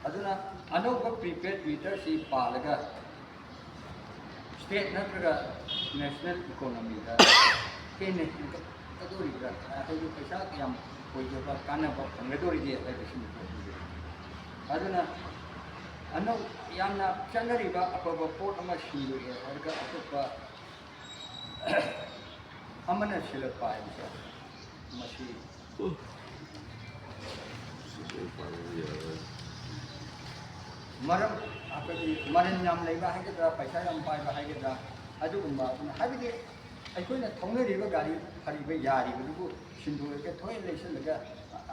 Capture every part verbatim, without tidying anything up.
ꯑꯗꯨꯅ ꯑꯅꯧꯕ prepaid meterꯁꯤ ꯄꯥꯜꯂꯒ state ꯅꯠꯇ꯭ꯔꯒ national economyꯗ ꯍꯦꯟꯅ ꯍꯦꯟꯒꯠꯀꯗꯧꯔꯤꯕ꯭ꯔꯥ, ꯍꯥꯏꯗꯤ ꯄꯩꯁꯥ ꯀꯌꯥꯝ ꯑꯣꯏꯖꯕ ꯀꯥꯟꯅꯕ ꯐꯪꯒꯗꯧꯔꯤꯒꯦ ꯍꯥꯏꯕꯁꯤꯃ ꯈꯪꯖꯩ꯫ ꯑꯗꯨꯅ ꯑꯅꯧ ꯌꯥꯝꯅ ꯆꯠꯅꯔꯤꯕ ꯑꯐꯕ ꯄꯣꯠ ꯑꯃ ꯁꯤꯟꯗꯣꯛꯑꯦ ꯍꯥꯏꯔꯒ ꯑꯇꯣꯞꯄ ꯑꯃꯅ ꯁꯤꯜꯂꯛꯄ ꯍꯥꯏꯕꯁꯦ ꯃꯁꯤ ꯃꯔꯝ, ꯑꯩꯈꯣꯏꯒꯤ ꯃꯔꯟ ꯌꯥꯝ ꯂꯩꯕ ꯍꯥꯏꯒꯗ꯭ꯔꯥ, ꯄꯩꯁꯥ ꯌꯥꯝ ꯄꯥꯏꯕ ꯍꯥꯏꯒꯗ꯭ꯔꯥ, ꯑꯗꯨꯒꯨꯝꯕ ꯑꯗꯨꯅ, ꯍꯥꯏꯕꯗꯤ ꯑꯩꯈꯣꯏꯅ ꯊꯧꯅꯔꯤꯕ ꯒꯥꯔꯤ ꯐꯔꯤꯕ ꯌꯥꯔꯤꯕꯗꯨꯕꯨ ꯁꯤꯟꯗꯣꯛꯂꯒ ꯊꯣꯏꯅ ꯂꯩꯁꯤꯜꯂꯒ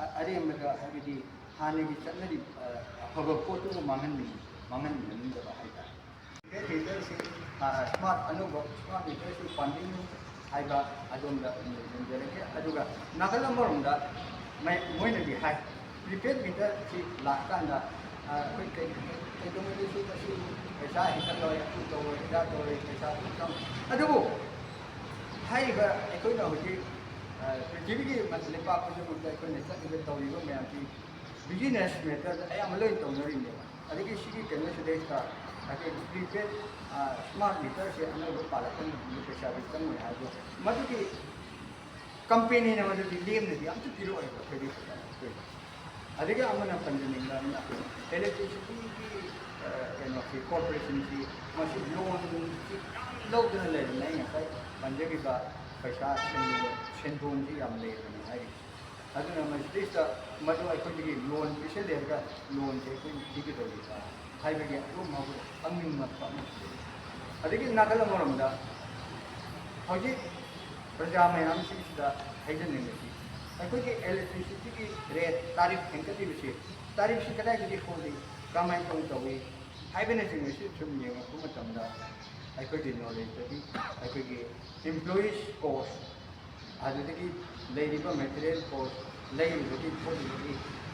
ꯑ-, ꯑꯔꯦꯝꯕꯗ, ꯍꯥꯏꯕꯗꯤ ꯍꯥꯟꯅꯒꯤ ꯆꯠꯅꯔꯤꯕ, ꯑ, ꯑꯐꯕ ꯄꯣꯠꯇꯨꯕꯨ ꯃꯥꯡꯍꯟꯅꯤꯡ-, ꯃꯥꯡꯍꯟꯕꯤꯍꯟꯅꯤꯡꯗꯕ ꯍꯥꯏꯇꯥꯔꯦ꯫ Prepaid meterꯁꯤ, ꯑ, smart, ꯑꯅꯧꯕ smart meterꯁꯤ ꯄꯥꯟꯕꯤꯌꯨ ꯍꯥꯏꯕ ꯑꯗꯣꯝꯗ ꯊꯝꯖꯔꯒꯦ꯫ ꯑꯗꯨꯒ ꯅꯥꯀꯜ ꯑꯃꯔꯣꯝꯗ ꯃꯩ-, ꯃꯣꯏꯅꯗꯤ ꯍꯥꯏ, prepaid meterꯁꯤ ꯂꯥꯛꯀꯥꯟꯗ, ꯑ, ꯑꯩꯈꯣꯏ ꯀꯩ-, ꯀꯩꯗꯧꯉꯩꯗꯁꯨ ꯃꯁꯤ ꯄꯩꯁꯥ ꯍꯦꯟꯒꯠꯂꯣꯏ, ꯑꯗꯨ ꯇꯧꯔꯣꯏ, ꯑꯗꯥ ꯇꯧꯔꯣꯏ, ꯄꯩꯁꯥ ꯑꯗꯨꯝ ꯆꯪ-, ꯑꯗꯨꯕꯨ ꯍꯥꯏꯔꯤꯕ ꯑꯩꯈꯣꯏꯅ ꯍꯧꯖꯤꯛ, ꯑ, ꯄ꯭ꯔꯤꯊꯤꯕꯤꯒꯤ ꯃ-, ꯂꯩꯄꯥꯛ ꯈꯨꯗꯤꯡꯃꯛꯇ ꯑꯩꯈꯣꯏꯅ ꯆꯠꯂꯤꯕ ꯇꯧꯔꯤꯕ ꯃꯌꯥꯝꯁꯤ business matterꯗ ꯑꯌꯥꯝꯕ ꯂꯣꯏ ꯇꯧꯅꯔꯤꯅꯦꯕ꯫ ꯑꯗꯒꯤ ꯁꯤꯒꯤ ꯀꯩꯅꯣꯁꯤꯗꯩꯁꯤꯗ ꯑꯩꯈꯣꯏ prepaid, ꯑ, smart meterꯁꯦ ꯑꯅꯧꯕ ꯄꯥꯜꯂꯛꯄ ꯃꯇꯝꯗ ꯄꯩꯁꯥꯗꯤ ꯆꯪꯉꯣꯏ ꯍꯥꯏꯕꯗꯣ, ꯃꯗꯨꯒꯤ companyꯅ ꯃꯗꯨꯗꯤ ꯂꯦꯝꯅꯗꯤ ꯑꯝꯇ ꯄꯤꯔꯛꯑꯣꯏꯕ ꯑꯩꯈꯣꯏꯗꯤ ꯄꯩꯁꯥ꯫ ꯑꯗꯒꯤ ꯑꯃꯅ ꯄꯟꯖꯅꯤꯡꯕ ꯑꯃꯅ electricityꯒꯤ, ꯑ, ꯀꯩꯅꯣꯁꯤ, corporationꯁꯤ ꯃꯁꯤ loanꯁꯤ ꯌꯥꯝ ꯂꯧꯗꯨꯅ ꯂꯩꯔꯕꯅꯦ꯫ ꯑꯩ ꯉꯁꯥꯏ ꯄꯟꯖꯈꯤꯕ ꯄꯩꯁꯥ ꯁꯦꯟꯗꯣꯟ-, ꯁꯦꯟꯗꯣꯟꯁꯤ ꯌꯥꯝ ꯂꯩꯔꯕꯅꯤ ꯍꯥꯏꯔꯤ꯫ ꯑꯗꯨꯅ ꯃꯁꯤꯗꯩꯁꯤꯗ ꯃꯗꯨ ꯑꯩꯈꯣꯏꯗꯒꯤ loan ꯄꯤꯁꯤꯜꯂꯦꯔꯒ loanꯁꯦ ꯑꯩꯈꯣꯏꯅ ꯊꯤꯒꯗꯧꯔꯤꯕ꯭ꯔꯥ ꯍꯥꯏꯕꯒꯤ ꯑꯗꯨꯝ ꯍꯧꯕ ꯈꯪꯅꯤꯡꯕ ꯑꯃꯁꯨ ꯂꯩ꯫ ꯑꯗꯒꯤ ꯅꯥꯀꯜ ꯑꯃꯔꯣꯝꯗ ꯍꯧꯖꯤꯛ ꯄ꯭ꯔꯖꯥ ꯃꯌꯥꯝꯁꯤꯡꯁꯤꯗ ꯍꯥꯏꯖꯅꯤꯡꯕꯁꯤ, ꯑꯩꯈꯣꯏꯒꯤ electricityꯒꯤ rate, tariff ꯍꯦꯟꯒꯠꯂꯤꯕꯁꯤ, tariffꯁꯤ ꯀꯗꯥꯏꯗꯒꯤ ꯍꯧꯔꯤ, ꯀꯃꯥꯏꯅ ꯇꯧ-, ꯇꯧꯏ ꯍꯥꯏꯕꯅꯆꯤꯡꯕꯁꯤ ꯁꯨꯝ ꯌꯦꯡꯉꯛꯄ ꯃꯇꯝꯗ, ꯑꯩꯈꯣꯏꯒꯤ knowledgeꯇꯗꯤ ꯑꯩꯈꯣꯏꯒꯤ employees cost, ꯑꯗꯨꯗꯒꯤ ꯂꯩꯔꯤꯕ material cost, ꯂꯩꯔꯤꯕꯒꯤ ꯈꯣꯠꯂꯤꯕꯒꯤ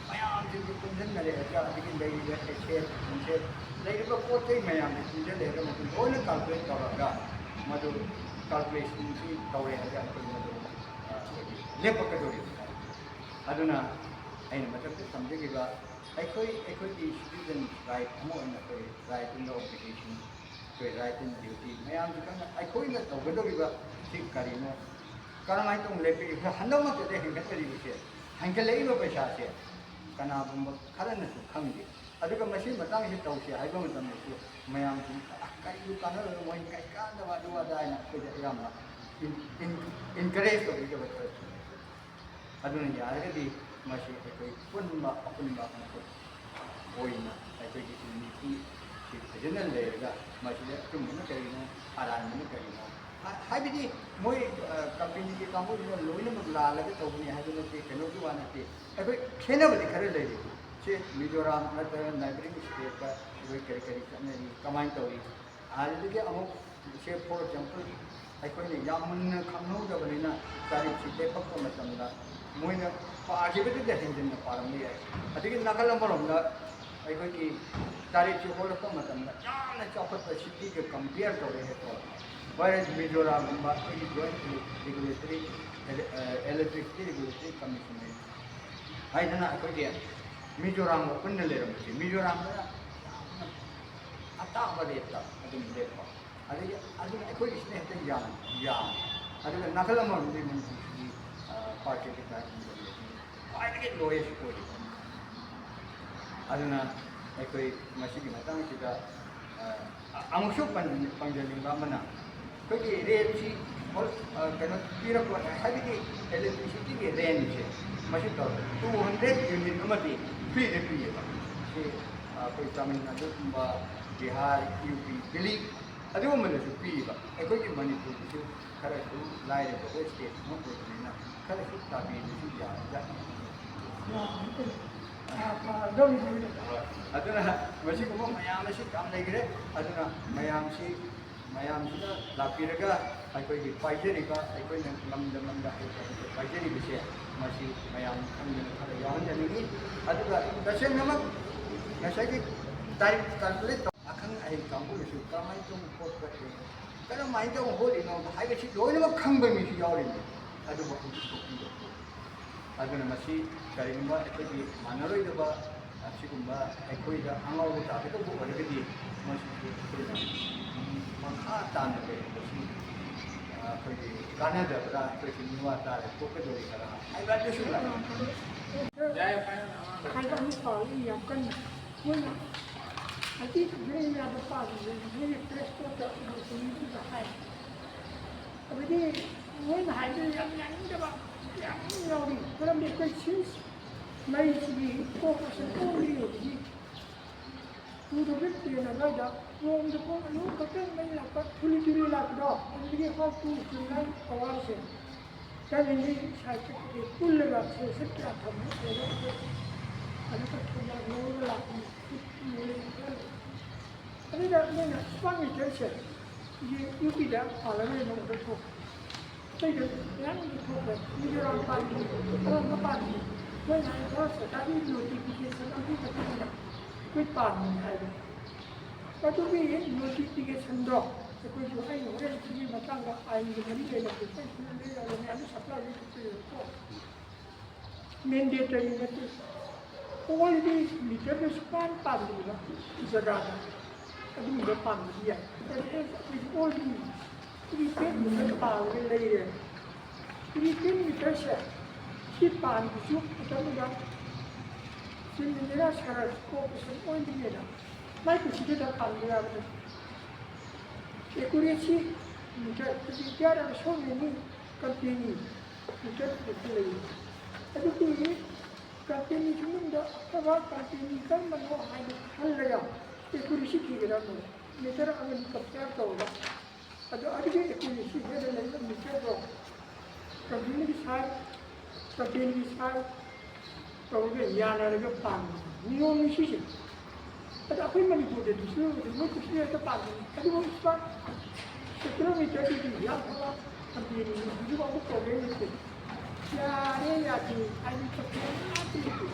ꯃꯌꯥꯝꯁꯤꯡꯗꯨ ꯄꯨꯟꯁꯤꯟꯅꯔꯦ ꯍꯥꯏꯇꯥꯔꯦ꯫ ꯑꯗꯒꯤ ꯂꯩꯔꯤꯕ asset, ꯅꯨꯡꯁꯦꯠ, ꯂꯩꯔꯤꯕ ꯄꯣꯠ ꯆꯩ ꯃꯌꯥꯝꯁꯦ ꯄꯨꯟꯁꯤꯜꯂꯦ ꯍꯥꯏꯔꯒ ꯃꯗꯨ ꯂꯣꯏꯅ calculate ꯇꯧꯔꯒ ꯃꯗꯨ calculationꯁꯤ ꯇꯧꯔꯦ ꯍꯥꯏꯔꯒ ꯑꯩꯈꯣꯏ ꯃꯗꯨ, ꯑ, ꯑꯩꯈꯣꯏꯒꯤ ꯂꯦꯞꯄꯛꯀꯗꯧꯔꯤꯕ꯫ ꯑꯗꯨꯅ ꯑꯩꯅ ꯃꯊꯛꯇ ꯊꯝꯖꯈꯤꯕ ꯑꯩꯈꯣꯏ ꯑꯩꯈꯣꯏꯒꯤ citizen right ꯑꯃ ꯑꯣꯏꯅ ꯑꯩꯈꯣꯏ right and obligation, ꯑꯩꯈꯣꯏ right and duty ꯃꯌꯥꯝꯁꯤ ꯈꯪꯅ ꯑꯩꯈꯣꯏꯅ ꯇꯧꯒꯗꯧꯔꯤꯕ ꯁꯤ ꯀꯔꯤꯅꯣ, ꯀꯔꯝꯍꯥꯏꯅ ꯇꯧꯅ ꯂꯦꯞꯄꯤꯔꯤꯕ? ꯍꯟꯗꯛꯃꯛꯇꯗ ꯍꯦꯟꯒꯠꯅꯔꯤꯕꯁꯦ, ꯍꯦꯟꯒꯠꯂꯛꯏꯕ ꯄꯩꯁꯥꯁꯦ ꯀꯅꯥꯒꯨꯝꯕ ꯈꯔꯅꯁꯨ ꯈꯪꯗꯦ꯫ ꯑꯗꯨꯒ ꯃꯁꯤ ꯃꯇꯥꯡꯁꯤ ꯇꯧꯁꯤ ꯍꯥꯏꯕ ꯃꯇꯝꯗꯁꯨ ꯃꯌꯥꯝꯁꯤ, "ꯑ, ꯀꯔꯤꯕꯨ ꯀꯥꯟꯅꯔꯣꯏ, ꯃꯣꯏ ꯀꯔꯤ ꯀꯥꯟꯅꯕ ꯑꯗꯨ ꯑꯗꯥ" ꯍꯥꯏꯅ ꯑꯩꯈꯣꯏꯗ ꯑꯌꯥꯝꯕ encourage ꯇꯧꯕꯤꯗꯕ ꯈꯔꯁꯨ ꯂꯩ꯫ ꯑꯗꯨꯅ ꯌꯥꯔꯒꯗꯤ ꯃꯁꯤ ꯑꯩꯈꯣꯏ ꯄꯨꯟꯕ ꯑꯄꯨꯟꯕ ꯑꯃꯈꯛ ꯑꯣꯏꯅ ꯑꯩꯈꯣꯏꯒꯤ unity ꯁꯤ ꯐꯖꯅ ꯂꯩꯔꯒ ꯃꯁꯤꯗ ꯑꯆꯨꯝꯕꯅ ꯀꯔꯤꯅꯣ, ꯑꯔꯥꯟꯕꯅ ꯀꯔꯤꯅꯣ, ꯍꯥꯏꯕꯗꯤ ꯃꯣꯏ ꯀꯝꯄꯦꯅꯤꯒꯤ ꯀꯥꯡꯕꯨꯁꯤꯅ ꯂꯣꯏꯅꯃꯛ ꯂꯥꯜꯂꯒ ꯇꯧꯕꯅꯤ ꯍꯥꯏꯕ ꯅꯠꯇꯦ, ꯀꯩꯅꯣꯒꯤ ꯋꯥ ꯅꯠꯇꯦ꯫ ꯑꯩꯈꯣꯏ ꯈꯦꯠꯅꯕꯗꯤ ꯈꯔ ꯂꯩꯔꯤ꯫ ꯁꯤ ꯃꯤꯖꯣꯔꯥꯝ ꯅꯠꯇ꯭ꯔꯒ neighbouring stateꯇ ꯑꯩꯈꯣꯏ ꯀꯔꯤ ꯀꯔꯤ ꯆꯠꯅꯔꯤ, ꯀꯃꯥꯏꯅ ꯇꯧꯔꯤ, ꯑꯗꯨꯗꯒꯤ ꯑꯃꯨꯛ ꯁꯦ, for example, ꯑꯩꯈꯣꯏꯅ ꯌꯥꯝ ꯃꯨꯟꯅ ꯈꯪꯍꯧꯗꯕꯅꯤꯅ ꯇꯥꯔꯤꯛꯁꯤ ꯂꯦꯞꯄꯛꯄ ꯃꯇꯝꯗ ꯃꯣꯏꯅ ꯄꯥꯈꯤꯕꯗꯨꯗ ꯍꯦꯟꯖꯤꯟꯅ ꯄꯥꯔꯝꯕ ꯌꯥꯏ꯫ ꯑꯗꯒꯤ ꯅꯥꯀꯜ ꯑꯃꯔꯣꯝꯗ ꯑꯩꯈꯣꯏꯒꯤ ꯇꯥꯔꯤꯛꯁꯤ ꯍꯣꯜꯂꯛꯄ ꯃꯇꯝꯗ ꯌꯥꯝꯅ ꯆꯥꯎꯈꯠꯄ cityꯒ compare ꯇꯧꯔꯦ ꯍꯥꯏꯀꯣ꯫ Whereas ꯃꯤꯖꯣꯔꯥꯝꯒꯨꯝꯕ ꯑꯩꯈꯣꯏꯒꯤ joint regulatory, electricity regulatory commission ꯍꯥꯏꯗꯅ ꯑꯩꯈꯣꯏꯒꯤ ꯃꯤꯖꯣꯔꯥꯝꯒ ꯄꯨꯟꯅ ꯂꯩꯔꯝꯕꯁꯦ, ꯃꯤꯖꯣꯔꯥꯝꯗꯅ ꯌꯥꯝꯅ ꯑꯇꯥꯕ rateꯇ ꯑꯗꯨꯝ ꯂꯦꯞꯄ꯫ ꯑꯗꯒꯤ ꯑꯗꯨꯅ ꯑꯩꯈꯣꯏꯒꯤꯁꯤꯅ ꯍꯦꯛꯇ ꯌꯥꯝ ꯌꯥꯝꯃꯤ꯫ ꯑꯗꯨꯒ ꯅꯥꯀꯜ ꯑꯃꯔꯣꯝꯗꯤ ꯃꯅꯤꯄꯨꯔꯁꯤꯗꯤ, ꯑ, per capita income ꯈ꯭ꯋꯥꯏꯗꯒꯤ lowest ꯑꯣꯏꯔꯤꯕ꯫ ꯑꯗꯨꯅ ꯑꯩꯈꯣꯏ ꯃꯁꯤꯒꯤ ꯃꯇꯥꯡꯁꯤꯗ, ꯑ, ꯑꯃꯨꯛꯁꯨ ꯄꯟ-, ꯄꯟꯖꯅꯤꯡꯕ ꯑꯃꯅ, ꯑꯩꯈꯣꯏꯒꯤ rateꯁꯤ ꯍꯣꯜ-, ꯑ, ꯀꯩꯅꯣ ꯄꯤꯔꯛꯄ, ꯍꯥꯏꯕꯗꯤ electricityꯒꯤ rateꯁꯦ ꯃꯁꯤ ꯇꯧꯔꯦ, two hundred unit ꯑꯃꯗꯤ freeꯗ ꯄꯤꯌꯦꯕ꯫ ꯁꯤ, ꯑ, ꯑꯩꯈꯣꯏ ꯇꯥꯃꯤꯜ ꯅꯥꯗꯨꯒꯨꯝꯕ, ꯕꯤꯍꯥꯔ, ꯌꯨ ꯄꯤ, ꯗꯤꯜꯂꯤ ꯑꯗꯨꯒꯨꯝꯕꯗꯁꯨ ꯄꯤꯕ꯫ ꯑꯩꯈꯣꯏꯒꯤ ꯃꯅꯤꯄꯨꯔꯗꯁꯨ ꯈꯔꯁꯨ ꯂꯥꯏꯔꯕ state ꯑꯃ ꯑꯣꯏꯕꯅꯤꯅ ꯈꯔꯁꯨ ꯇꯥꯕꯤꯕꯁꯨ ꯌꯥꯕꯖꯥꯠꯅꯤ꯫ ꯑꯗꯨꯅ ꯃꯁꯤꯒꯨꯝꯕ ꯃꯌꯥꯝ ꯑꯁꯤ ꯌꯥꯝ ꯂꯩꯈ꯭ꯔꯦ꯫ ꯑꯗꯨꯅ ꯃꯌꯥꯝꯁꯤ, ꯃꯌꯥꯝꯁꯤꯅ ꯂꯥꯛꯄꯤꯔꯒ ꯑꯩꯈꯣꯏꯒꯤ ꯄꯥꯏꯖꯔꯤꯕ, ꯑꯩꯈꯣꯏꯅ ꯂꯝꯗ ꯂꯝꯗ ꯍꯩꯇ ꯍꯩꯇ ꯄꯥꯏꯖꯔꯤꯕꯁꯦ, ꯃꯁꯤ ꯃꯌꯥꯝ ꯈꯪꯗꯅ ꯈꯔ ꯌꯥꯎꯍꯟꯖꯅꯤꯡꯉꯤ꯫ ꯑꯗꯨꯒ ꯇꯁꯦꯡꯅꯃꯛ ꯉꯁꯥꯏꯒꯤ ꯇꯥꯔꯤꯛ calculate ꯇꯧ-, ꯑꯈꯪ ꯑꯍꯩ ꯀꯥꯡꯕꯨꯅꯁꯨ ꯀꯔꯝꯍꯥꯏꯅ ꯇꯧꯕ ꯄꯣꯠ ꯀꯛꯏ, ꯀꯔꯝꯍꯥꯏꯅ ꯇꯧꯕ ꯍꯣꯠꯂꯤꯅꯣ ꯍꯥꯏꯕꯁꯤ ꯂꯣꯏꯅꯃꯛ ꯈꯪꯕ ꯃꯤꯁꯨ ꯌꯥꯎꯔꯤꯅꯤ꯫ ꯑꯗꯨꯕꯨ ꯍꯧꯖꯤꯛ ꯊꯣꯛꯄꯤꯕ꯫ ꯑꯗꯨꯅ ꯃꯁꯤ ꯀꯔꯤꯒꯨꯝꯕ ꯑꯩꯈꯣꯏꯒꯤ ꯃꯥꯟꯅꯔꯣꯏꯗꯕ, ꯑꯁꯤꯒꯨꯝꯕ ꯑꯩꯈꯣꯏꯗ ꯑꯉꯥꯎꯕ ꯇꯥꯒꯗꯧꯕ ꯑꯣꯏꯔꯒꯗꯤ ꯃꯁꯤꯁꯨ ꯑꯩꯈꯣꯏꯅ ꯃꯈꯥ ꯇꯥꯅ ꯀꯩꯒꯨꯝꯕꯁꯤ ꯑꯩꯈꯣꯏꯒꯤ ꯀꯥꯟꯅꯗꯕ꯭ꯔꯥ, ꯑꯩꯈꯣꯏꯁꯤ ꯃꯤꯋꯥ ꯇꯥꯔꯦ ꯊꯣꯛꯀꯗꯧꯔꯤꯕ꯭ꯔꯥ ꯍꯥꯏꯕ ꯑꯗꯨꯁꯨ ꯂꯥꯛꯑꯦ꯫ ꯍꯥꯏꯕ ꯑꯃ ꯄꯥꯎ ꯌꯥꯝ ꯀꯟꯅ ꯃꯣꯏꯅ ꯍꯧꯖꯤꯛ ꯌꯥꯕ ꯄꯥꯎꯁꯦ ꯃꯣꯏꯒꯤ ꯄ꯭ꯔꯦꯁ ꯅꯣꯠꯇ ꯃꯅꯤꯄꯨꯔꯤꯗꯨꯗ ꯍꯥꯏ꯫ ꯑꯗꯨꯗꯤ ꯃꯣꯏꯅ ꯍꯥꯏꯕꯗꯨ ꯌꯥꯝ ꯌꯥꯅꯤꯡꯗꯕ ꯌꯥꯝ ꯌꯥꯎꯔꯤ꯫ ꯃꯔꯝꯗꯤ ꯑꯩꯈꯣꯏ ꯁꯤꯟꯁ ꯃꯩꯁꯤꯒꯤ ꯀꯣꯔꯄꯣꯔꯦꯁꯟ ꯑꯣꯟꯗ꯭ꯔꯤꯉꯩꯗꯒꯤ ꯇꯨ ꯊꯥꯎꯖꯟ ꯇꯦꯟ ꯑꯗꯨꯋꯥꯏꯗ ꯅꯣꯡꯃꯗ ꯄꯨꯡ ꯑꯅꯤꯍꯨꯝ ꯈꯛꯇꯪ ꯃꯩ ꯂꯥꯛꯄ ꯊꯨꯂꯤ ꯊꯨꯂꯤ ꯂꯥꯛꯄꯗꯣ, ꯑꯗꯨꯗꯒꯤ ꯍꯥꯎ ꯇꯨ ꯇꯨ ꯅꯥꯏꯟ ꯑꯋꯥꯔꯁꯦ ꯒꯃꯦꯟꯒꯤ ꯁꯥꯏꯠꯇꯒꯤ ꯄꯨꯜꯂꯒ ꯁꯦꯟꯁꯟ ꯀꯌꯥ ꯊꯝꯃꯤ ꯑꯗꯨꯒ ꯑꯗꯨꯒ ꯊꯧꯕꯥꯜ ꯂꯧꯔꯒ ꯂꯥꯛꯄꯅꯤ꯫ ꯑꯗꯨꯗ ꯃꯣꯏꯅ ꯁ꯭ꯃꯥꯔꯠ ꯃꯤꯇꯔꯁꯦ ꯌꯨ ꯄꯤꯗ ꯄꯥꯜꯂꯒ ꯂꯩꯕ ꯑꯣꯔꯗꯔ ꯊꯣꯛꯈ꯭ꯔꯦ꯫ ꯑꯇꯩꯗ ꯃꯌꯥꯝ ꯑꯃ ꯊꯣꯛꯈ꯭ꯔꯦ꯫ ꯃꯤꯖꯣꯔꯥꯝ ꯄꯥꯟꯕꯤ, ꯑꯔꯥꯞꯄ ꯄꯥꯟꯕꯤ, ꯃꯣꯏꯅ ꯍꯥꯏ ꯈꯔ ꯁꯔꯀꯥꯔꯒꯤ ꯅꯣꯇꯤꯐꯤꯀꯦꯁꯟ ꯑꯃꯒꯤ ꯃꯇꯨꯡ ꯏꯟꯅ ꯑꯩꯈꯣꯏ ꯄꯥꯟꯕꯅꯤ ꯍꯥꯏꯕ꯫ ꯑꯗꯨꯒꯤ ꯅꯣꯇꯤꯐꯤꯀꯦꯁꯟꯗꯣ ꯑꯩꯈꯣꯏꯁꯨ ꯑꯩ ꯍꯣꯔꯦꯟ ꯁꯤꯒꯤ ꯃꯇꯥꯡꯗ ꯑꯥꯏꯟꯒ ꯃꯔꯤ ꯂꯩꯅꯕ ꯑꯩꯈꯣꯏ ꯁꯤꯗ ꯂꯩꯔꯒ ꯃꯌꯥꯝ ꯁꯄ꯭ꯂꯥꯏ ꯂꯣꯏ ꯇꯧꯖꯩꯕꯀꯣ꯫ ꯃꯦꯟꯗꯦꯇꯔꯤ ꯅꯠꯇꯦ꯫ ꯑꯣꯜꯗꯤ ꯃꯤꯇꯔꯗ ꯁꯨꯡꯄꯥꯟ ꯄꯥꯟꯗ꯭ꯔꯤꯕ ꯖꯒꯥꯗ ꯑꯗꯨꯒꯨꯝꯕ ꯄꯥꯟꯕꯗꯤ ꯌꯥꯏ꯫ ꯑꯗꯨꯗꯤ ꯑꯩꯈꯣꯏꯗꯤ ꯑꯣꯜꯗꯤ ꯄ꯭ꯔꯤꯄꯦꯗ ꯃꯤꯇꯔ ꯄꯥꯜꯂꯒ ꯂꯩꯔꯦ꯫ ꯄ꯭ꯔꯤꯄꯦꯗ ꯃꯤꯇꯔꯁꯦ ꯁꯤ ꯄꯥꯟꯕꯁꯨ ꯃꯇꯝꯗꯨꯗ ꯆꯤꯞ ꯏꯟꯖꯤꯅꯤꯌꯔ ꯁꯥꯔ ꯀꯣꯔꯄꯣꯔꯦꯁꯟ ꯑꯣꯏꯕꯅꯤꯅ ꯃꯥꯏ ꯀꯨꯁꯤꯗꯨꯗ ꯄꯥꯟꯕ ꯌꯥꯕ ꯅꯠꯇꯦ꯫ ꯑꯦꯀꯨꯔꯦꯁꯤ ꯃꯤꯇꯔ ꯍꯧꯖꯤꯛ ꯏꯟꯗꯤꯌꯥꯗ ꯁꯣꯝꯒꯤ ꯃꯤ ꯀꯝꯄꯦꯅꯤ ꯃꯤꯇꯔ ꯂꯩ꯫ ꯑꯗꯨꯒꯤ ꯀꯝꯄꯦꯅꯤ ꯈꯨꯗꯤꯡꯗ ꯑꯐꯕ ꯀꯝꯄꯦꯅꯤ ꯀꯔꯝꯕꯅꯣ ꯍꯥꯏꯅ ꯈꯜꯂꯒ ꯑꯦꯀꯨꯔꯦꯁꯤ ꯊꯤꯒꯗꯕꯅꯦ꯫ ꯃꯤꯇꯔ ꯑꯃꯅꯤ ꯀꯝꯄꯤꯌꯔ ꯇꯧꯔꯒ ꯑꯗꯣ ꯑꯗꯨꯒꯤ ꯑꯦꯀꯨꯔꯦꯁꯤ ꯍꯦꯟꯅ ꯂꯩꯕ ꯃꯤꯇꯔꯗꯣ ꯀꯝꯄꯦꯅꯤꯒꯤ ꯁꯥꯏꯖ, ꯀꯝꯄꯦꯅꯤꯒꯤ ꯁꯥꯏꯖ ꯇꯧꯔꯒ ꯌꯥꯅꯔꯒ ꯄꯥꯟꯕ ꯅꯤꯌꯣꯝꯅꯤ ꯁꯤꯁꯦ꯫ ꯑꯗꯣ ꯑꯩꯈꯣꯏ ꯃꯅꯤꯄꯨꯔꯗꯗꯤ ꯁꯤ ꯃꯣꯏ ꯀꯨꯁꯤ ꯍꯦꯛꯇ ꯄꯥꯟꯕꯅꯤ꯫ ꯑꯗꯨꯕꯨ ꯏꯁꯃꯥꯔꯠ ꯀꯤꯂꯣꯃꯤꯇꯔꯗꯨꯗꯤ ꯌꯥꯝ ꯐꯕ ꯀꯝꯄꯦꯅꯤꯅꯤ꯫ ꯍꯧꯖꯤꯛ ꯐꯥꯎꯕ ꯄ꯭ꯔꯣꯕ꯭ꯂꯦꯝ ꯂꯩꯇꯦ꯫ ꯌꯥꯔꯦ ꯌꯥꯗꯦ ꯍꯥꯏꯗꯤ ꯄ꯭ꯔꯣꯕ꯭ꯂꯦꯝ ꯑꯃꯠꯇ ꯂꯩꯇꯦ꯫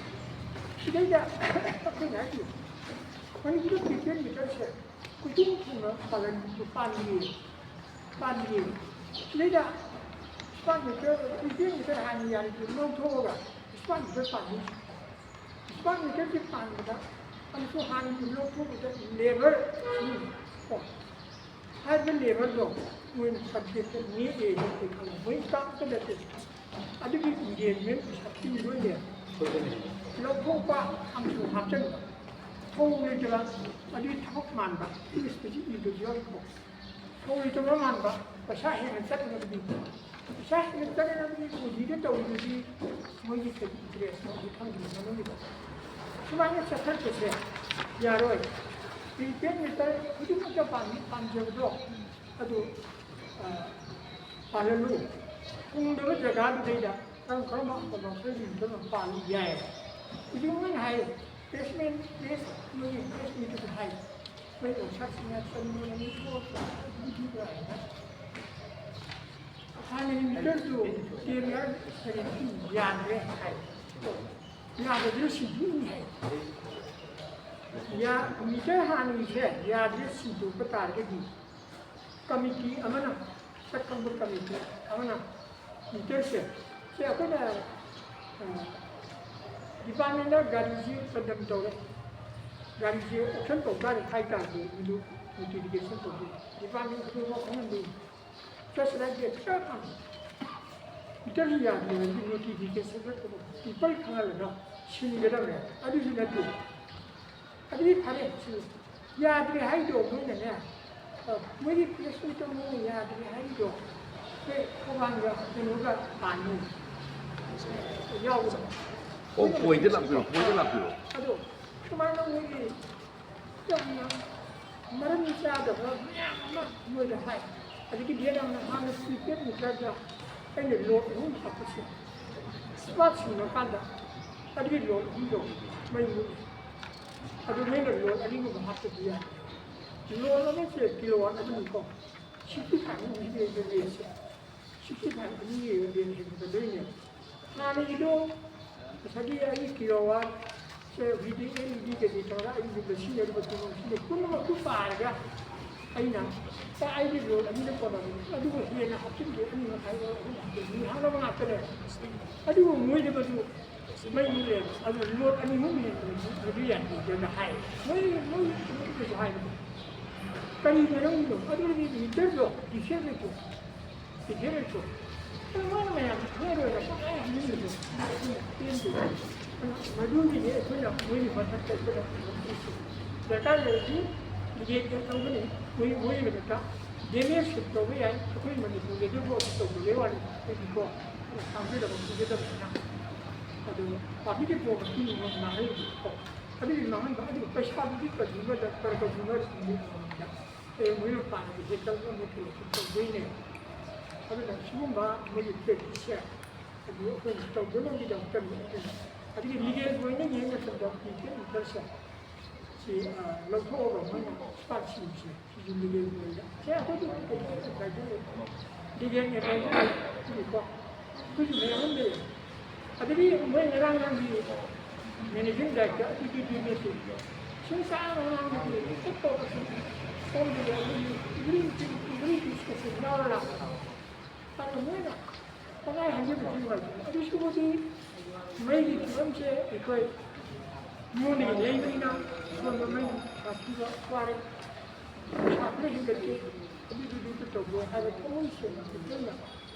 ꯁꯤꯗꯩꯗ ꯑꯩꯈꯣꯏꯅ ꯍꯥꯏꯁꯦ ꯃꯅꯤꯄꯨꯔꯗ ꯄ꯭ꯔꯤꯄꯦꯗ ꯃꯤꯇꯔꯁꯦ ꯀꯣꯏꯊꯨꯡ ꯊꯨꯡꯅ ꯄꯥꯜꯍꯟ-, ꯄꯥꯟꯗ꯭ꯔꯤ, ꯄꯥꯟꯗ꯭ꯔꯤ꯫ ꯁꯤꯗꯩꯗ ꯏꯁꯃꯥꯔꯠ ꯃꯤꯇꯔ, ꯄ꯭ꯔꯤꯄꯦꯗ ꯃꯤꯇꯔ ꯍꯥꯟꯅ ꯌꯥꯔꯤꯗꯨ ꯂꯧꯊꯣꯛꯑꯒ ꯏꯁꯃꯥꯔꯠ ꯃꯤꯇꯔ ꯄꯥꯟꯗꯣꯏꯁꯦ꯫ ꯁ꯭ꯃꯥꯔꯠ ꯃꯤꯇꯔꯁꯦ ꯄꯥꯟꯕꯗ ꯑꯃꯁꯨ ꯍꯥꯟꯅꯒꯤ ꯂꯧꯊꯣꯛꯄꯗ ꯂꯦꯕꯔ ꯀꯣ, ꯍꯥꯏꯔꯤꯕ ꯂꯦꯕꯔꯗꯣ ꯃꯣꯏꯅ ꯁꯕꯖꯦꯛꯇ ꯅꯦꯛꯑꯦ ꯍꯥꯏꯕꯗꯤ ꯈꯪꯉꯦ꯫ ꯃꯣꯏ ꯁ꯭ꯇꯥꯐ ꯑꯝꯇ ꯅꯠꯇꯦ꯫ ꯑꯗꯨꯒꯤ ꯏꯟꯒꯦꯖꯃꯦꯟ ꯄꯩꯁꯥ ꯄꯤꯔꯣꯏꯅꯦ꯫ ꯂꯧꯊꯣꯛꯄ ꯑꯃꯁꯨ ꯍꯥꯞꯆꯤꯟꯕ꯫ ꯊꯧ ꯂꯩꯇꯕ꯫ ꯑꯗꯨꯒꯤ ꯊꯕꯛ ꯃꯥꯟꯕ꯫ ꯏꯪꯂꯤꯁꯇꯁꯨ ꯏꯕꯁꯨ ꯌꯥꯎꯔꯤꯀꯣ꯫ ꯊꯧ ꯂꯩꯇꯕ ꯃꯥꯟꯕ꯫ ꯄꯩꯁꯥ ꯍꯦꯟꯅ ꯆꯠꯅꯕꯗꯤ꯫ ꯄꯩꯁꯥ ꯍꯦꯟꯅ ꯆꯠꯅꯕꯗꯤ ꯄꯨꯟꯁꯤꯗ ꯇꯧꯔꯤꯗꯨꯗꯤ ꯃꯣꯏꯒꯤ ꯀꯔꯤ ꯏꯟꯇꯔꯦꯁꯅꯣ ꯑꯗꯨ ꯈꯪꯗ꯭ꯔꯤ ꯃꯅꯨꯡꯒꯤꯗ꯫ ꯁꯨꯃꯥꯏꯅ ꯆꯠꯊꯔꯛꯄꯁꯦ ꯌꯥꯔꯣꯏ꯫ ꯄ꯭ꯔꯤꯄꯦꯗ ꯃꯤꯇꯔ ꯈꯨꯗꯤꯡꯃꯛꯇ ꯄꯥꯝ-, ꯄꯥꯝꯖꯕꯗꯣ ꯑꯗꯨ, ꯑ, ꯄꯥꯜꯍꯜꯂꯨ꯫ ꯐꯪꯗꯕ ꯖꯒꯥꯗꯨꯗꯩꯗ ꯀꯔꯝ ꯀꯔꯝꯕ ꯑꯐꯕ ꯑꯩꯈꯣꯏꯒꯤ ꯃꯤꯇꯔ ꯑꯃ ꯄꯥꯜꯂꯤ ꯌꯥꯏ꯫ ꯍꯧꯖꯤꯛ ꯃꯣꯏꯅ ꯍꯥꯏ, ꯄ꯭ꯂꯦꯁꯃꯦꯟ, ꯄ꯭ꯂꯦꯁ, ꯃꯣꯏꯒꯤ ꯄ꯭ꯂꯦꯁꯃꯦꯟꯗꯨꯁꯨ ꯍꯥꯏ꯫ ꯃꯣꯏ ꯋꯥꯔꯛꯁꯣꯞꯁꯤꯡꯅ ꯆꯪꯕ ꯃꯤ ꯊꯣꯛꯑꯒ ꯑꯗꯨꯝ ꯄꯤꯕ ꯍꯥꯏꯅ꯫ ꯍꯥꯟꯅꯒꯤ ꯃꯤꯇꯔꯗꯨ ꯇꯦꯟ ꯏꯌꯥꯔ ꯁꯦꯚꯦꯟꯇꯤꯟ ꯌꯥꯗ꯭ꯔꯦ ꯍꯥꯏ꯫ ꯌꯥꯗꯕꯗꯨ ꯁꯤꯟꯗꯣꯛꯏ ꯍꯥꯏ꯫ ꯌꯥ-, ꯃꯤꯇꯔ ꯍꯥꯟꯅꯒꯤꯁꯦ ꯌꯥꯗ꯭ꯔꯦ ꯁꯤꯟꯗꯣꯛꯄ ꯇꯥꯔꯒꯗꯤ ꯀꯃꯤꯇꯤ ꯑꯃꯅ, ꯁꯛ ꯈꯪꯕ ꯀꯃꯤꯇꯤ ꯑꯃꯅ ꯃꯤꯇꯔꯁꯦ, ꯁꯦ ꯑꯩꯈꯣꯏꯅ, ꯑ, ꯗꯤꯄꯥꯔꯠꯃꯦꯟꯗ ꯒꯥꯔꯤꯁꯤ ꯄꯟꯗꯝ ꯇꯧꯔꯦ, ꯒꯥꯔꯤꯁꯤ ꯑꯣꯛꯁꯟ ꯇꯧ ꯇꯥꯔꯦ ꯍꯥꯏ ꯇꯥꯔꯗꯤ ꯃꯗꯨ ꯅꯣꯇꯤꯐꯤꯀꯦꯁꯟ ꯇꯧꯗꯣꯏꯅꯤ꯫ ꯗꯤꯄꯥꯔꯠꯃꯦꯟ ꯈꯨꯗꯤꯡꯃꯛ ꯈꯪꯍꯟꯗꯣꯏꯅꯤ꯫ ꯐ꯭ꯂꯥꯁ ꯂꯥꯏꯠ ꯕꯦꯒ ꯆꯞ ꯃꯥꯟꯅꯩ꯫ ꯃꯤꯇꯔꯁꯤ ꯌꯥꯗ꯭ꯔꯤꯉꯩꯗꯤ ꯅꯣꯇꯤꯐꯤꯀꯦꯁꯟ ꯅꯠꯇꯕ ꯄꯤꯄꯜ ꯈꯪꯍꯜꯂꯒ ꯁꯤꯟꯒꯗꯕꯅꯦ꯫ ꯑꯗꯨꯁꯨ ꯅꯠꯇꯦ꯫ ꯑꯗꯨꯗꯤ ꯐꯔꯦ, ꯁꯤꯜꯂꯨ꯫ ꯌꯥꯗ꯭ꯔꯦ ꯍꯥꯏꯗꯣ ꯃꯣꯏꯅꯅꯦ, ꯑ, ꯃꯣꯏꯒꯤ ꯄ꯭ꯔꯦꯁ ꯃꯤꯠꯇ ꯃꯣꯏꯅ ꯌꯥꯗ꯭ꯔꯦ ꯍꯥꯏꯗꯣ ꯑꯩꯈꯣꯏ ꯈꯣꯡꯕꯥꯟꯒ ꯀꯩꯅꯣꯒ ꯄꯥꯟꯅꯤ꯫ ꯌꯥꯎꯕꯗꯣ꯫ ꯑꯣ, ꯄꯣꯏꯟꯗ ꯂꯥꯛꯄꯤꯔꯣ, ꯄꯣꯏꯟꯗ ꯂꯥꯛꯄꯤꯔꯣ꯫ ꯑꯗꯣ ꯁꯨꯃꯥꯏꯅ ꯃꯣꯏꯒꯤ ꯌꯥꯝꯅ ꯃꯔꯝ ꯆꯥꯗꯕ ꯃꯌꯥꯝ ꯑꯃ ꯃꯣꯏꯗ ꯍꯥꯏ꯫ ꯑꯗꯒꯤ ꯗꯦꯠ ꯌꯥꯝꯅ ꯍꯥꯟꯅ ꯄ꯭ꯔꯤꯄꯦꯗ ꯃꯤꯇꯔꯗ ꯑꯩꯅ ꯂꯣꯠ ꯑꯍꯨꯝ ꯍꯥꯞꯄꯁꯦ, ꯁ꯭ꯃꯥꯔꯠ ꯁꯤꯡꯉꯀꯥꯟꯗ ꯑꯗꯨꯒꯤ ꯂꯣꯠ ꯑꯍꯨꯝꯗꯣ ꯃꯩ ꯃꯨꯠꯂꯤ꯫ ꯑꯗꯨ ꯅꯣꯏꯅ ꯂꯣꯠ ꯑꯅꯤꯒꯨꯝꯕ ꯍꯥꯞꯇꯗꯤ ꯌꯥꯏ꯫ ꯂꯣꯠ ꯑꯃꯁꯦ ꯀꯤꯂꯣ ꯋꯥꯠ ꯑꯗꯨꯅꯤꯀꯣ, ꯁꯤꯛꯁꯇꯤ ꯐꯥꯏꯚ ꯑꯃ ꯄꯤꯔꯛꯏꯕ ꯔꯦꯠꯁꯦ꯫ ꯁꯤꯛꯁꯇꯤ ꯐꯥꯏꯚ ꯑꯅꯤꯒꯤ ꯔꯦꯠ ꯍꯦꯟꯒꯠꯀꯗꯣꯏꯅꯦ꯫ ꯍꯥꯟꯅꯒꯤꯗꯣ ꯉꯁꯥꯏꯒꯤ ꯑꯩꯒꯤ ꯀꯤꯂꯣ ꯋꯥꯠꯁꯦ ꯍꯧꯖꯤꯛꯇꯤ ꯑꯦꯜ ꯏ ꯗꯤ ꯀꯩꯀꯩ ꯇꯧꯔꯒ ꯑꯩꯒꯤ ꯌꯨꯝꯗ ꯁꯤꯖꯤꯟꯅꯔꯤꯕ ꯇꯨꯂꯨꯁꯤꯡꯗꯣ ꯄꯨꯝꯅꯃꯛꯇꯨ ꯄꯥꯔꯒ ꯑꯩꯅ ꯄꯥꯏꯔꯤꯕ ꯂꯣꯠ ꯑꯅꯤꯗ ꯀꯣꯟꯅꯕꯅꯤ꯫ ꯑꯗꯨꯕꯨ ꯍꯦꯟꯅ ꯍꯥꯞꯆꯤꯟꯒꯦ, ꯑꯅꯤ ꯃꯈꯥꯏ ꯑꯣꯔ ꯑꯍꯨꯝ ꯍꯥꯞꯆꯤꯟꯒꯦ, ꯃꯤ ꯍꯥꯞꯅꯕ ꯉꯥꯛꯇꯅꯦ꯫ ꯑꯗꯨꯕꯨ ꯃꯣꯏꯗ ꯃꯗꯨ ꯃꯩ ꯃꯨꯠꯂꯦꯕ꯫ ꯑꯗꯨ ꯂꯣꯠ ꯑꯅꯤ ꯑꯍꯨꯝ ꯍꯦꯟꯅ ꯃꯗꯨ ꯌꯥꯗꯦꯗꯅ ꯍꯥꯏ꯫ ꯃꯣꯏ, ꯃꯣꯏ ꯀꯩꯁꯨ ꯍꯥꯏꯕꯗꯣ꯫ ꯀꯔꯤ ꯃꯔꯝꯒꯤꯅꯣ? ꯑꯗꯨꯗꯤ ꯃꯤꯇꯔꯗꯣ ꯗꯤꯐꯦꯛ ꯂꯩꯇ꯭ꯔꯣ? ꯗꯤꯐꯦꯛ ꯂꯩꯇ꯭ꯔꯣ? ꯑꯗꯨ ꯃꯣꯏꯅ ꯃꯌꯥꯝ ꯈꯪꯉꯔꯣꯏꯅ ꯄꯪꯍꯥꯏ ꯍꯥꯏꯖꯤꯟꯕꯗꯣ꯫ ꯑꯗꯨꯅ ꯄꯦꯟꯗꯦ꯫ ꯑꯗꯨꯅ ꯃꯗꯨꯒꯤꯅꯦ ꯑꯩꯈꯣꯏꯅ ꯃꯣꯏꯒꯤ ꯃꯊꯛꯇ ꯑꯩꯈꯣꯏꯅ ꯗꯔꯀꯥꯔ ꯂꯩꯔꯗꯤ ꯂꯤꯒꯦꯜ ꯀꯦꯁ ꯂꯧꯒꯅꯤ꯫ ꯃꯣꯏ, ꯃꯣꯏꯒꯤ ꯃꯊꯛꯇ ꯗꯦꯃꯦꯖ ꯁꯨꯠ ꯇꯧꯕ ꯌꯥꯏ꯫ ꯑꯩꯈꯣꯏ ꯃꯅꯤꯄꯨꯔꯗꯗꯤ ꯚꯣꯠ ꯇꯧꯗꯕꯩ ꯋꯥꯅꯤ꯫ ꯑꯩꯈꯣꯏꯗꯤꯀꯣ ꯈꯪꯖꯗꯕ ꯈꯪꯖꯗꯕꯅꯤꯅ꯫ ꯑꯗꯨ ꯄꯥꯔꯇꯤꯒꯤ ꯄ꯭ꯔꯣꯕ꯭ꯂꯦꯝ ꯉꯥꯡꯍꯜꯂꯤꯕꯀꯣ꯫ ꯑꯗꯨꯒꯤ ꯉꯥꯡꯍꯟꯕ, ꯑꯗꯨꯒ ꯄꯩꯁꯥꯗꯨꯗꯤ ꯀꯟꯖꯨꯃꯔꯗ, ꯀꯔꯤ ꯀꯟꯖꯨꯃꯔꯁꯤꯡꯗꯤ ꯉꯝꯃꯣꯏꯗ꯫ ꯑꯦ, ꯃꯣꯏꯅ ꯄꯥꯔꯇꯤꯁꯦ ꯀꯔꯝꯕ ꯃꯦꯇꯔꯤꯌꯦꯜꯁꯦ ꯇꯧꯗꯣꯏꯅꯦ꯫ ꯑꯗꯨꯅ ꯁꯤꯒꯨꯝꯕ ꯃꯣꯏꯒꯤ ꯄ꯭ꯔꯦꯛꯇꯤꯁꯁꯦ ꯑꯗꯨ ꯑꯩꯈꯣꯏꯅ ꯇꯧꯗꯅꯕꯒꯤꯗꯃꯛꯇꯅꯤ꯫ ꯑꯗꯨꯒ ꯂꯤꯒꯦꯜꯒꯤ ꯑꯣꯏꯅ ꯌꯦꯡꯕ ꯃꯇꯝꯗ ꯂꯤꯒꯦꯜ ꯏꯟꯇꯔꯦꯁꯁꯦ ꯁꯤ, ꯑ, ꯂꯧꯊꯣꯛꯑꯒ ꯃꯣꯏꯅ ꯄꯥꯔꯇꯤꯁꯦ ꯁꯤꯁꯨ ꯂꯤꯒꯦꯜꯒꯤ ꯑꯣꯏꯅ ꯁꯦ ꯑꯩꯈꯣꯏꯗꯤ ꯂꯤꯒꯦꯜ ꯑꯦꯗꯚꯥꯏꯖꯔ ꯂꯩꯀꯣ꯫ ꯑꯩꯈꯣꯏꯁꯨ ꯃꯌꯥꯝ ꯑꯃ ꯂꯩ꯫ ꯑꯗꯒꯤ ꯃꯣꯏ ꯉꯔꯥꯡ ꯅꯍꯥꯟꯒꯤ ꯃꯦꯅꯦꯖꯤꯡ ꯗꯥꯏꯔꯦꯛꯇꯔ ꯑꯗꯨꯗꯨꯗꯨꯅꯁꯨ ꯁꯨꯝ ꯆꯥꯅ ꯉꯥꯡꯕꯗꯤ ꯍꯦꯛꯇ ꯇꯧꯔꯒ ꯁꯨꯝ ꯁꯣꯝꯗꯗꯤ ꯑꯩꯈꯣꯏꯒꯤ ꯏꯕ꯭ꯔꯤ ꯏꯕ꯭ꯔꯤ ꯗꯤꯁꯀꯁꯟ ꯌꯥꯎꯔ ꯂꯥꯛꯄ꯫ ꯑꯗꯨ ꯃꯣꯏꯅ ꯄꯪꯍꯥꯏ ꯍꯥꯏꯖꯕꯁꯨ ꯅꯨꯡꯉꯥꯏꯇꯦ꯫ ꯑꯗꯨꯁꯨꯕꯨꯗꯤ ꯃꯩꯒꯤ ꯐꯤꯕꯝꯁꯦ ꯑꯩꯈꯣꯏ ꯃꯤꯉꯣꯟꯗꯒꯤ ꯂꯩꯕꯅꯤꯅ ꯑꯁꯣꯝꯗ ꯃꯩ ꯁꯥꯊꯤꯕ ꯋꯥꯔꯦ꯫ ꯄꯩꯁꯥ ꯈꯔ ꯍꯦꯟꯒꯠꯀꯦ, ꯑꯗꯨꯗꯨꯗꯨ ꯇꯧꯒꯦ ꯍꯥꯏꯕ ꯊꯃꯣꯏ ꯁꯦꯡꯅ ꯄꯨꯛꯆꯦꯜꯅ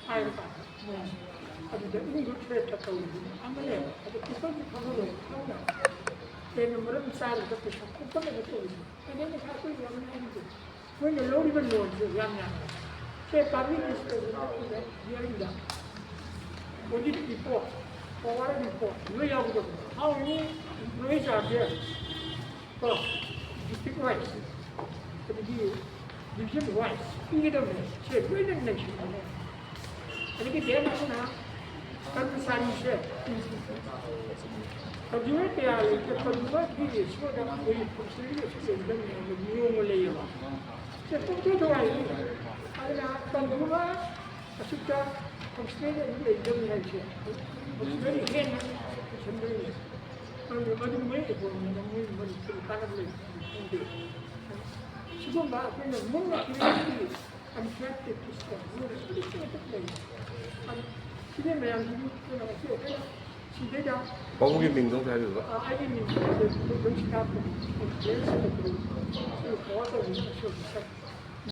ꯍꯥꯏꯔ ꯀꯥꯟꯗ ꯃꯣꯏꯁꯦ ꯑꯗꯨꯗ ꯏꯃꯨꯡꯗ ꯊ꯭ꯔꯦꯠꯇ ꯇꯧꯔꯤꯗꯨꯅꯤ ꯑꯃ ꯂꯩꯔꯦ꯫ ꯑꯗꯣ ꯄꯤꯄꯜꯒꯤ ꯈꯪꯉꯔꯣꯏ ꯈꯪꯅ ꯍꯦꯟꯅ ꯃꯔꯝ ꯆꯥꯔꯒ ꯄꯩꯁꯥ ꯈꯣꯝꯀꯠꯅꯕ ꯇꯧꯔꯤꯗꯨꯅꯤ꯫ ꯑꯗꯩ ꯄꯩꯁꯥ ꯑꯩꯈꯣꯏ ꯌꯥꯝꯅ ꯍꯥꯏꯔꯤꯁꯦ ꯃꯣꯏꯅ ꯂꯧꯔꯤꯕ ꯂꯣꯟꯁꯦ ꯌꯥꯝ ꯌꯥꯝꯃꯦ꯫ ꯁꯦ ꯄꯥꯕ꯭ꯂꯤꯛ ꯏꯟꯁꯇꯤꯇ꯭ꯌꯨꯁꯟꯗ ꯌꯥꯎꯔꯤꯕ ꯑꯣꯗꯤꯠ ꯔꯤꯄꯣꯔꯠ, ꯄꯋꯥꯔ ꯔꯤꯄꯣꯔꯠ ꯂꯣꯏ ꯌꯥꯎꯒꯗꯕꯅꯤ꯫ How many employees are there? ꯀꯣ, district wise, ꯑꯗꯒꯤ division wise ꯄꯤꯒꯗꯕꯅꯦ꯫ ꯁꯦ ꯂꯣꯏꯅ ꯅꯩꯁꯤꯟꯒꯗꯕꯅꯦ꯫ ꯑꯗꯒꯤ ꯗꯦꯟ ꯑꯃꯅ ꯀꯔꯃꯆꯥꯔꯤꯁꯦ, ꯀꯟꯖꯨꯃꯔ ꯀꯌꯥ ꯂꯩꯒꯦ? ꯀꯟꯖꯨꯃꯔꯒꯤ ꯔꯦꯁꯤꯌꯣꯗ ꯑꯩꯈꯣꯏꯒꯤ ꯐꯪꯁꯟꯒꯤ ꯔꯦꯁꯤꯌꯣ ꯂꯩꯒꯗꯕꯅꯦ ꯍꯥꯏꯕ ꯅꯤꯌꯣꯝ ꯑꯃ ꯂꯩꯌꯦꯕ꯫ ꯁꯦ ꯄꯨꯡꯊꯣꯏ ꯊꯨꯒꯥꯏꯔꯤ꯫ ꯑꯗꯨꯅ ꯀꯟꯖꯨꯃꯔ ꯑꯁꯨꯛꯇ ꯐꯪꯁꯅꯦꯜ ꯑꯗꯨꯝ ꯂꯩꯒꯗꯕꯅꯤ ꯍꯥꯏꯕꯁꯦ ꯐꯪꯁꯅꯦꯜ ꯍꯦꯟꯅ ꯂꯣꯏꯁꯤꯟꯗꯣꯏꯅꯤ꯫ ꯈꯪꯗꯦ, ꯃꯗꯨ ꯃꯣꯏ ꯑꯦꯄꯣꯏꯟꯃꯦꯟ ꯑꯃ ꯃꯣꯏ ꯃꯔꯤ ꯈꯪꯗꯦ ꯀꯥꯟꯅꯕ ꯂꯩꯕ ꯈꯪꯗꯦ꯫ ꯁꯤꯒꯨꯝꯕ ꯑꯩꯈꯣꯏꯅ ꯃꯨꯟꯅ ꯊꯤꯔꯒꯗꯤ ꯑꯟꯐꯦꯌꯔ ꯄ꯭ꯔꯦꯛꯇꯤꯁ ꯇꯧꯕ ꯃꯣꯏꯗꯁꯨ ꯑꯗꯨꯛꯀꯤ ꯃꯇꯤꯛ ꯂꯩ꯫ ꯑꯗꯨ ꯁꯤꯒꯤ ꯃꯌꯥꯝꯁꯤꯗꯤ ꯑꯩꯈꯣꯏꯅ ꯉꯁꯤ ꯑꯩꯈꯣꯏꯅ ꯁꯤꯗꯩꯗ ꯄꯥꯕꯨꯡꯒꯤ ꯃꯤꯡꯗꯣ ꯑꯝꯇ ꯍꯥꯏꯕꯤꯌꯨꯕ꯫ ꯑꯩꯒꯤ ꯃꯤꯡꯁꯦ ꯑꯗꯨꯝ ꯁꯤꯗ ꯖꯦ ꯁꯦꯅꯥꯄꯇꯤ, ꯁꯤ ꯀꯣ ꯇꯧꯕꯤꯅ ꯑꯁꯣꯏꯕ